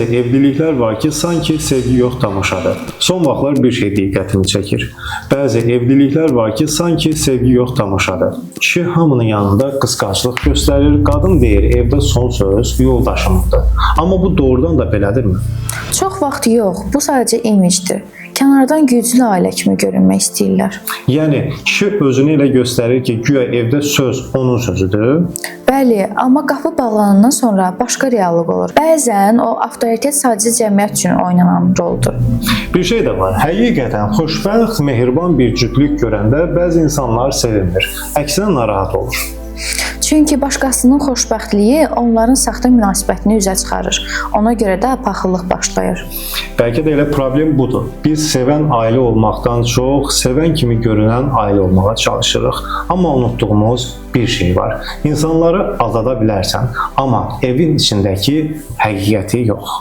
Bəzi evliliklər var ki, sanki sevgi yox, tamaşadır. Son vaxtlar bir şey diqqətimi çəkir. Bəzi evliliklər var ki, sanki sevgi yox, tamaşadır. Kişi hamının yanında qısqanclıq göstərir, qadın deyir evdə son söz yoldaşımındır. Amma bu doğrudan da belədirmi? Çox vaxt yox, bu sadəcə imicdir. Kənardan güclü ailə kimi görünmək istəyirlər. Yəni kişi özünü elə göstərir ki, güya evdə söz onun sözüdür. Bəli, amma qapı bağlanandan sonra başqa reallıq olur. Bəzən o avtoritet sadəcə cəmiyyət üçün oynanan roldur. Bir şey də var. Həqiqətən xoşbəxt, mehriban bir cütlük görəndə bəzi insanlar sevinmir. Əksinə narahat olur. Çünki başqasının xoşbəxtliyi onların saxta münasibətini üzə çıxarır. Ona görə də paxıllıq başlayır. Bəlkə də elə problem budur. Biz sevən ailə olmaqdan çox, sevən kimi görünən ailə olmağa çalışırıq. Amma unutduğumuz bir şey var. İnsanları aldada bilərsən, amma evin içindəki həqiqəti yox.